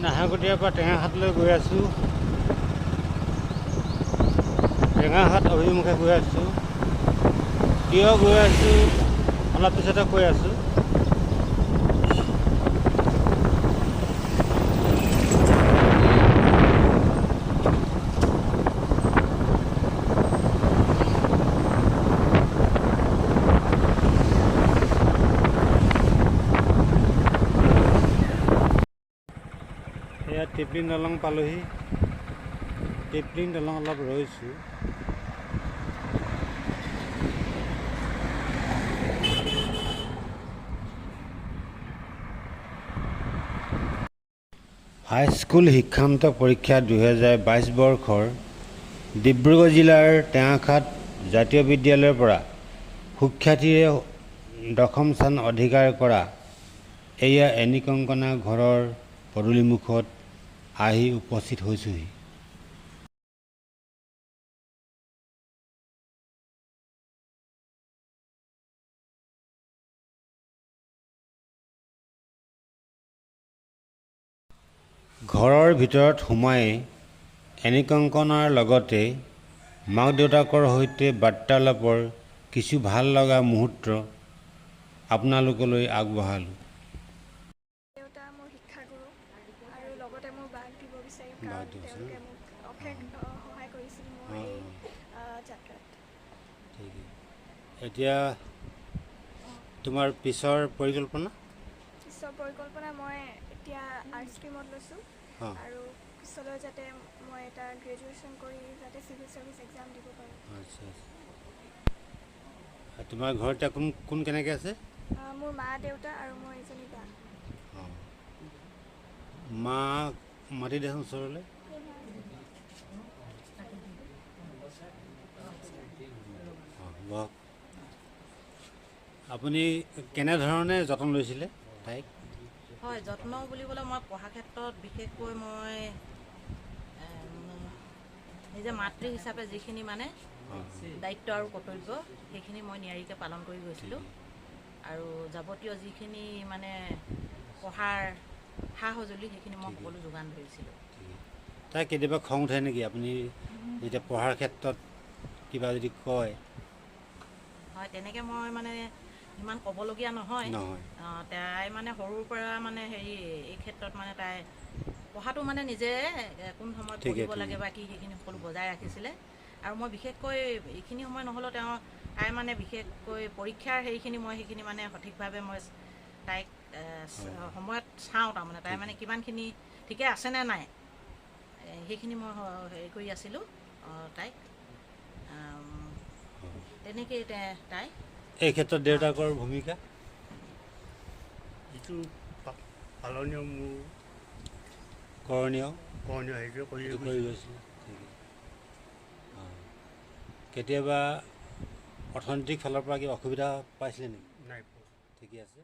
নাহৰকটীয়াৰ পৰা টেঙাখাতলৈ গৈ আছোঁ। টেঙাখাট অভিমুখে গৈ আছোঁ। কিয় গৈ আছোঁ অলপ পিছতে কৈ আছোঁ। এয়া টিপলিং দলং পালোহি। টিপলিং দলং অলপ ৰৈছোঁ। হাইস্কুল শিক্ষান্ত পৰীক্ষা 2022 বৰ্ষৰ ডিব্ৰুগড় জিলাৰ টেঙাখাট জাতীয় বিদ্যালয়ৰ পৰা সুখ্যাতিৰে দশম স্থান অধিকাৰ কৰা এয়া এনি কংকনা ঘৰৰ পদূলিমুখত আহি উপস্থিত হৈছোঁহি। ঘৰৰ ভিতৰত সোমাই এনি কংকনাৰ লগতে মাক দেউতাকৰ সৈতে বাৰ্তালাপৰ কিছু ভাল লগা মুহূৰ্ত আপোনালোকলৈ আগবঢ়ালোঁ। দেউতা মোৰ শিক্ষাগুৰু আৰু লগতে মোৰ বাক দিব বিচাৰিম, বাক কাৰণ দিব তেওঁলোকে মোক অশেষ সহায় কৰিছিল মোৰ এই যাত্ৰাত। ঠিক। এতিয়া তোমাৰ পিছৰ পৰিকল্পনা? পিছৰ পৰিকল্পনা, মই এতিয়া আৰ্টছ ষ্ট্ৰীমত লৈছোঁ আৰু পিছলৈ যাতে মই এটা গ্ৰেজুৱেশ্যন কৰি যাতে চিভিল চাৰ্ভিচ এক্সাম দিব পাৰোঁ। আচ্ছা আচ্ছা। আৰু তোমাৰ ঘৰত এতিয়া কোন কোন কেনেকৈ আছে? মোৰ মা, দেউতা আৰু মোৰ এজনী বা। অঁ, মাক মাতি দেচোন ওচৰলৈ। অঁ, বহক। আপুনি কেনেধৰণে যতন লৈছিলে তাইক? হয়, যত্ন বুলিবলৈ মই পঢ়া ক্ষেত্ৰত বিশেষকৈ মই নিজে মাতৃ হিচাপে যিখিনি মানে দায়িত্ব আৰু কৰ্তব্য, সেইখিনি মই নিয়াৰিকৈ পালন কৰি গৈছিলোঁ। আৰু যাৱতীয় যিখিনি মানে পঢ়াৰ সা সঁজুলি, সেইখিনি মই সকলো যোগান ধৰিছিলোঁ। তাই কেতিয়াবা খং উঠে নেকি, আপুনি যেতিয়া পঢ়াৰ ক্ষেত্ৰত কিবা যদি কয়? হয়, তেনেকৈ মই মানে ইমান ক'বলগীয়া নহয়। নহয়। তাই মানে সৰুৰ পৰা মানে হেৰি এই ক্ষেত্ৰত মানে তাই পঢ়াটো মানে নিজে কোন সময়ত পঢ়িব লাগে বা কি, সেইখিনি সকলো বজাই ৰাখিছিলে। আৰু মই বিশেষকৈ এইখিনি সময় নহ'লেও তেওঁ তাই মানে বিশেষকৈ পৰীক্ষাৰ হেৰিখিনি মই সেইখিনি মানে সঠিকভাৱে মই তাইক সময়ত চাওঁ। তাৰমানে তাই মানে কিমানখিনি ঠিকে আছেনে নাই, সেইখিনি মই হেৰি কৰি আছিলোঁ তাইক। তেনেকেই তাই এই ক্ষেত্ৰত দেউতাকৰ ভূমিকা? যিটো পালনীয় মোৰ কৰণীয় কৰণীয়, সেইটোৱে কৰি সেইটো কৰি গৈছিলে। ঠিকে। অঁ, কেতিয়াবা অৰ্থনৈতিক ফালৰ পৰা কিবা অসুবিধা পাইছিলে নেকি? নাই পোৱা। ঠিকে আছে।